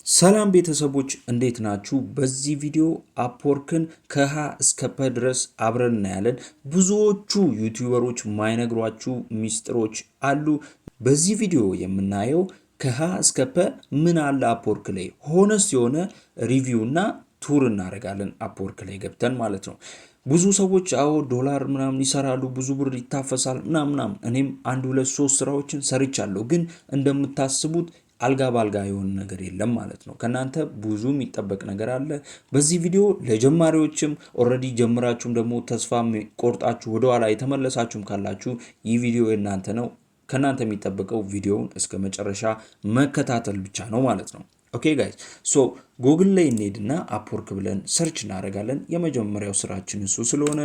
ሰላም ቤተሰቦች፣ እንዴት ናችሁ? በዚህ ቪዲዮ Upwork ን ከሀ እስከ ፐ ድረስ አብረን እናያለን። ብዙዎቹ YouTuber ኦች ማይነግሯችሁ ሚስጥሮች አሉ። በዚህ ቪዲዮ የምናየው ከሀ እስከ ፐ ምን አለ Upwork ላይ፣ honest የሆነ review እና tour እናደርጋለን Upwork ላይ ገብተን ማለት ነው። ብዙ ሰዎች አዎ ዶላር ምናምን ይሰራሉ፣ ብዙ ብር ይታፈሳል ምናምን ምናምን። እኔም አንድ ሁለት ሶስት ስራዎችን ሰርቻለሁ፣ ግን እንደምታስቡት አልጋ ባልጋ የሆነ ነገር የለም ማለት ነው። ከእናንተ ብዙ የሚጠበቅ ነገር አለ። በዚህ ቪዲዮ ለጀማሪዎችም፣ already ጀምራችሁም ደግሞ ተስፋ ቆርጣችሁ ወደኋላ የተመለሳችሁም ካላችሁ ይህ ቪዲዮ የእናንተ ነው። ከእናንተ የሚጠበቀው ቪዲዮውን እስከ መጨረሻ መከታተል ብቻ ነው ማለት ነው። Okay guys፣ so Google ላይ እንሄድና Upwork ብለን search እናደርጋለን። የመጀመሪያው ስራችን እሱ ስለሆነ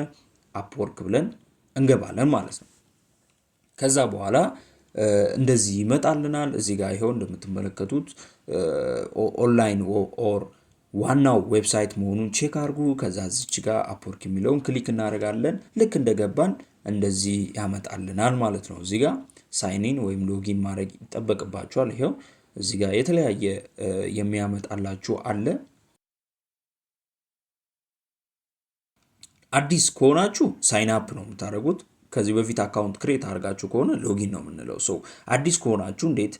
Upwork ብለን እንገባለን ማለት ነው። ከዛ በኋላ እንደዚህ ይመጣልናል። እዚህ ጋር ይኸው እንደምትመለከቱት online or ዋናው website መሆኑን check አድርጉ። ከዛ እዚች ጋር Upwork የሚለውን click እናደርጋለን። ልክ እንደገባን እንደዚህ ያመጣልናል ማለት ነው። እዚህ ጋር sign in ወይም login ማድረግ ይጠበቅባችኋል። ይኸው እዚህ ጋር የተለያየ የሚያመጣላችሁ አለ። አዲስ ከሆናችሁ sign up ነው የምታደርጉት። ከዚህ በፊት account create አድርጋችሁ ከሆነ login ነው የምንለው። So አዲስ ከሆናችሁ እንዴት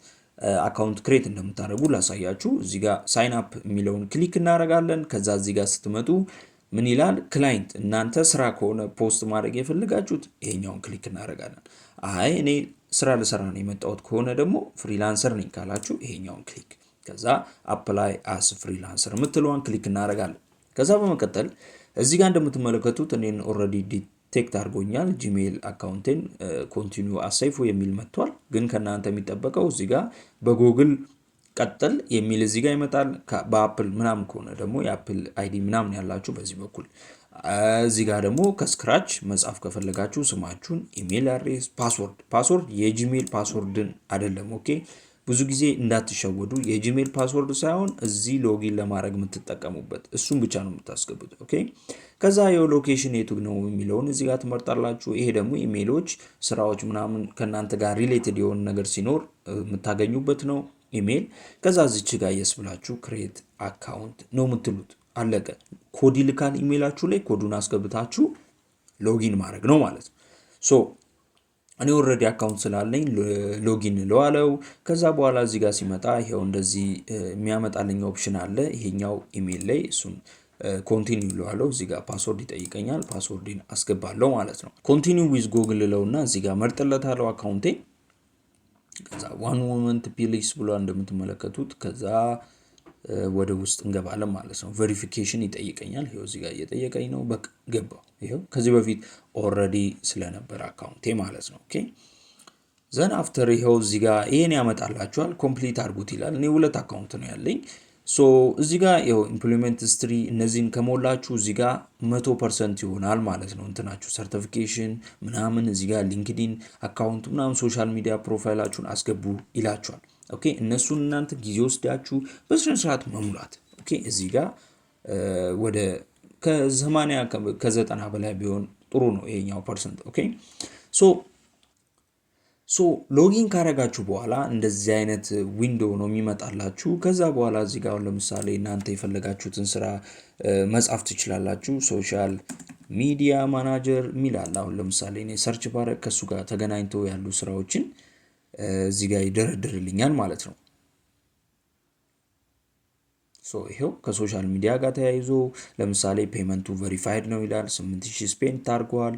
account create እንደምታደርጉ ላሳያችሁ። እዚህ ጋር sign up የሚለውን click እናደርጋለን። ከዛ እዚህ ጋር ስትመጡ ምን ይላል? Client፣ እናንተ ስራ ከሆነ post ማድረግ የፈለጋችሁት ይሄኛውን click እናደርጋለን። አይ እኔ ስራ ልሰራ ነው የመጣሁት ከሆነ ደግሞ፣ freelancer ነኝ ካላችሁ ይሄኛውን click፣ ከዛ apply as freelancer የምትለዋን click እናደርጋለን። ከዛ በመቀጠል እዚህ ጋር እንደምትመለከቱት እኔን already detect አድርጎኛል። Gmail account ኤን continue as ሰይፉ የሚል መጥቷል። ግን ከእናንተ የሚጠበቀው እዚህ ጋር በጉግል ቀጥል የሚል እዚህ ጋር ይመጣል። በ Apple ምናምን ከሆነ ደግሞ የ Apple ID ምናምን ያላችሁ በዚህ በኩል፣ እዚህ ጋር ደግሞ ከ scratch መጻፍ ከፈለጋችሁ ስማችሁን፣ email address፣ password። የ Gmail password ን አይደለም። Okay፣ ብዙ ጊዜ እንዳትሸወዱ፣ የ Gmail password ሳይሆን እዚህ login ለማድረግ የምትጠቀሙበት እሱን ብቻ ነው የምታስገቡት። Okay፣ ከዛ የ location የቱ ነው የሚለውን እዚህ ጋር ትመርጣላችሁ። ይሄ ደግሞ ኢሜይሎች፣ ስራዎች ምናምን ከእናንተ ጋር related የሆነ ነገር ሲኖር የምታገኙበት ነው ኢሜይል። ከዛ እዚች ጋር yes ብላችሁ create account ነው የምትሉት። አለቀ። ኮድ ይልካል ኢሜይላችሁ ላይ፣ ኮዱን አስገብታችሁ login ማድረግ ነው ማለት ነው። So እኔ already account ስላለኝ login እለዋለው። ከዛ በኋላ እዚህ ጋር ሲመጣ ይሄው እንደዚህ የሚያመጣልኝ option አለ። ይሄኛው ኢሜይል ላይ እሱን continue እለዋለሁ። እዚህ ጋር password ይጠይቀኛል። Password ን አስገባለሁ ማለት ነው። Continue with Google እለውና እዚህ ጋር መርጥለታለሁ account ኤ። ከዛ one moment please ብሎ እንደምትመለከቱት ከዛ ወደ ውስጥ እንገባለን ማለት ነው። Verification ይጠይቀኛል። ይኸው እዚህ ጋር እየጠየቀኝ ነው። በቃ ገባው። ይኸው ከዚህ በፊት already ስለነበረ account ኤ ማለት ነው። Okay፣ then after ይኸው እዚህ ጋር ይሄን ያመጣላችኋል። Complete አድርጉት ይላል። እኔ ሁለት account ነው ያለኝ። So እዚህ ጋር ይኸው employment history እነዚህን ከሞላችሁ እዚህ ጋር 100% ይሆናል ማለት ነው። እንትናችሁ certification ምናምን፣ እዚህ ጋር LinkedIn account ምናምን፣ social media profile ኣችሁን አስገቡ ይላችኋል። Okay፣ እነሱን እናንተ ጊዜ ወስዳችሁ በስነ ስርዓት መሙላት። Okay፣ እዚህ ጋር ወደ ከ80 ከ90 በላይ ቢሆን ጥሩ ነው ይሄኛው percent። Okay፣ so login ካረጋችሁ በኋላ እንደዚህ አይነት window ነው የሚመጣላችሁ። ከዛ በኋላ እዚህ ጋር አሁን ለምሳሌ እናንተ የፈለጋችሁትን ስራ መጻፍ ትችላላችሁ። Social media manager የሚል አለ። አሁን ለምሳሌ እኔ search ባረግ ከእሱ ጋር ተገናኝቶ ያሉ ስራዎችን እዚህ ጋር ይደረድርልኛል ማለት ነው። So ይሄው ከ social media ጋር ተያይዞ ለምሳሌ payment ኡ verified ነው ይላል። 8000 spend ታርጓል።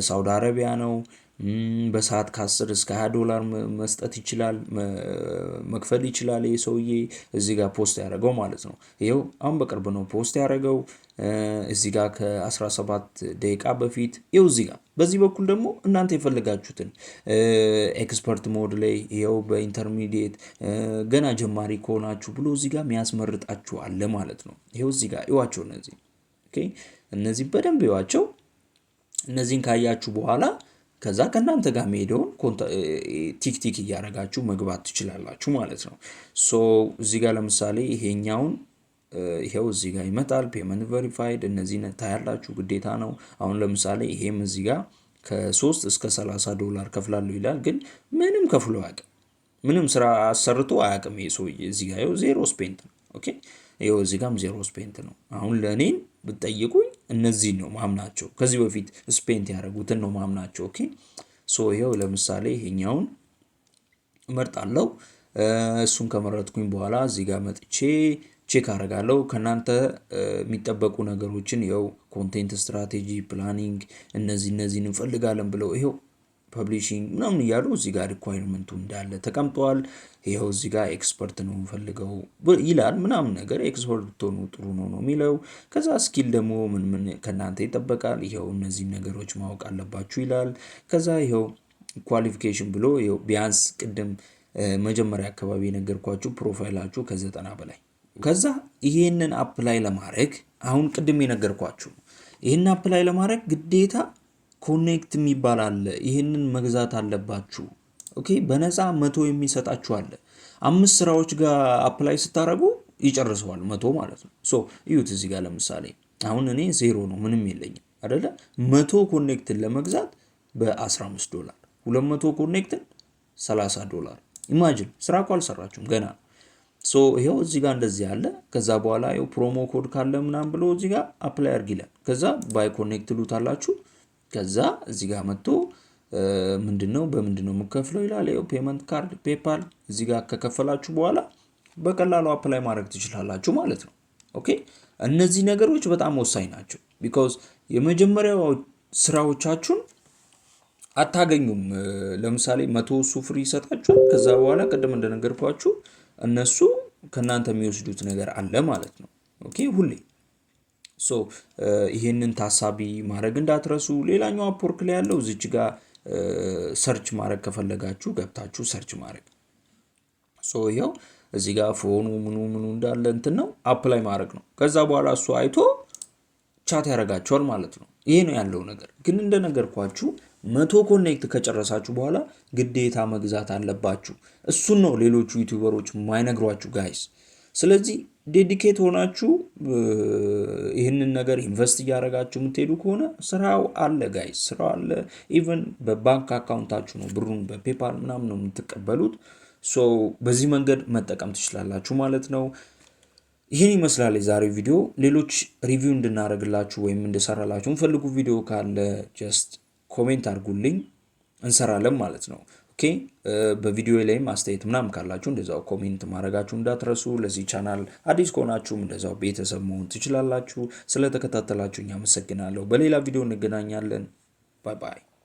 ሳውዲ አረቢያ ነው። በሰዓት ከ10 እስከ 20 ዶላር መስጠት ይችላል፣ መክፈል ይችላል። ይህ ሰውዬ እዚህ ጋር post ያደረገው ማለት ነው። ይኸው አሁን በቅርብ ነው post ያደረገው፣ እዚህ ጋር ከ17 ደቂቃ በፊት። ይኸው እዚህ ጋር በዚህ በኩል ደግሞ እናንተ የፈለጋችሁትን expert mode ላይ፣ ይኸው በ intermediate፣ ገና ጀማሪ ከሆናችሁ ብሎ እዚህ ጋር የሚያስመርጣችሁ አለ ማለት ነው። ይኸው እዚህ ጋር እዩዋቸው፣ እነዚህ፣ okay፣ እነዚህ በደንብ እዩዋቸው። እነዚህን ካያችሁ በኋላ ከዛ ከእናንተ ጋር የሚሄደውን tick tick እያደረጋችሁ መግባት ትችላላችሁ ማለት ነው። So እዚህ ጋር ለምሳሌ ይሄኛውን ይሄው እዚህ ጋር ይመጣል። Payment verified፣ እነዚህ ታያላችሁ፣ ግዴታ ነው። አሁን ለምሳሌ ይሄም እዚህ ጋር ከ3 እስከ 30 ዶላር ከፍላለሁ ይላል፣ ግን ምንም ከፍሎ አያውቅም። ምንም ስራ አሰርቶ አያውቅም ይሄ ሰውዬ። እዚህ ጋር ይኸው zero spent ነው። Okay። Okay፣ ይኸው እዚህ ጋም 0 spent ነው። አሁን ለእኔን ብትጠይቁኝ እነዚህን ነው ማምናቸው። ከዚህ በፊት spent ያደረጉትን ነው ማምናቸው። Okay፣ so ይኸው ለምሳሌ ይሄኛውን እመርጣለሁ። እሱን ከመረጥኩኝ በኋላ እዚህ ጋር መጥቼ check አደርጋለሁ። ከእናንተ የሚጠበቁ ነገሮችን ይኸው content strategy፣ planning እነዚህን እንፈልጋለን ብለው ይኸው publishing ምናምን እያሉ እዚህ ጋር requirement ኡ እንዳለ ተቀምጠዋል። ይኸው እዚህ ጋር expert ነው የምፈልገው ይላል ምናምን ነገር፣ expert ብትሆኑ ጥሩ ነው ነው የሚለው። ከዛ skill ደግሞ ምን ምን ከእናንተ ይጠበቃል፣ ይኸው እነዚህን ነገሮች ማወቅ አለባችሁ ይላል። ከዛ ይኸው qualification ብሎ ይኸው ቢያንስ ቅድም መጀመሪያ አካባቢ የነገርኳችሁ profile ኣችሁ ከ90 በላይ። ከዛ ይሄንን apply ለማድረግ፣ አሁን ቅድም የነገርኳችሁ፣ ይሄንን apply ለማድረግ ግዴታ connect የሚባል አለ። ይህንን መግዛት አለባችሁ። Okay፣ በነፃ 100 የሚሰጣችሁ አለ። አምስት ስራዎች ጋር apply ስታደርጉ ይጨርሰዋል 100 ማለት ነው። So እዩት እዚህ ጋር ለምሳሌ አሁን እኔ 0 ነው፣ ምንም የለኝም አደለ? 100 connect ን ለመግዛት በ15 ዶላር፣ 200 connect ን 30 ዶላር። Imagine፣ ስራ እኮ አልሰራችሁም ገና። So ይኸው እዚህ ጋር እንደዚህ አለ። ከዛ በኋላ ይኸው promo code ካለ ምናምን ብሎ እዚህ ጋር apply አድርግ ይላል። ከዛ buy connect ትሉታላችሁ። ከዛ እዚህ ጋር መጥቶ ምንድነው በምንድነው የምከፍለው ይላል። ይኸው payment card፣ PayPal እዚህ ጋር ከከፈላችሁ በኋላ በቀላሉ apply ማድረግ ትችላላችሁ ማለት ነው። Okay፣ እነዚህ ነገሮች በጣም ወሳኝ ናቸው። Because የመጀመሪያው ስራዎቻችሁን አታገኙም። ለምሳሌ 100 እሱ free ይሰጣችኋል። ከዛ በኋላ ቅድም እንደነገርኳችሁ እነሱ ከእናንተ የሚወስዱት ነገር አለ ማለት ነው። Okay፣ ሁሌ so ይሄንን ታሳቢ ማድረግ እንዳትረሱ። ሌላኛው Upwork ላይ ያለው እዚች ጋር search ማድረግ ከፈለጋችሁ ገብታችሁ search ማድረግ። So ይኸው እዚህ ጋር phone ኑ ምኑ ምኑ እንዳለ እንትን ነው፣ apply ማድረግ ነው። ከዛ በኋላ እሱ አይቶ chat ያደርጋቸዋል ማለት ነው። ይሄ ነው ያለው ነገር። ግን እንደነገርኳችሁ 100 connect ከጨረሳችሁ በኋላ ግዴታ መግዛት አለባችሁ። እሱን ነው ሌሎቹ YouTuber ኦች የማይነግሯችሁ guys። ስለዚህ dedicate ሆናችሁ ይህንን ነገር invest እያደረጋችሁ የምትሄዱ ከሆነ ስራው አለ guys፣ ስራው አለ። Even በባንክ account ኣችሁ ነው ብሩን በ PayPal ምናምን ነው የምትቀበሉት። So በዚህ መንገድ መጠቀም ትችላላችሁ ማለት ነው። ይህን ይመስላል የዛሬው ቪዲዮ። ሌሎች review እንድናደርግላችሁ ወይም እንድሰራላችሁ የምትፈልጉ ቪዲዮ ካለ just comment አድርጉልኝ፣ እንሰራለን ማለት ነው። Okay፣ በቪዲዮ ላይም አስተያየት ምናምን ካላችሁ እንደዛው comment ማድረጋችሁ እንዳትረሱ። ለዚህ ቻናል አዲስ ከሆናችሁም እንደዛው ቤተሰብ መሆን ትችላላችሁ። ስለተከታተላችሁኝ አመሰግናለሁ። በሌላ ቪዲዮ እንገናኛለን። Bye bye።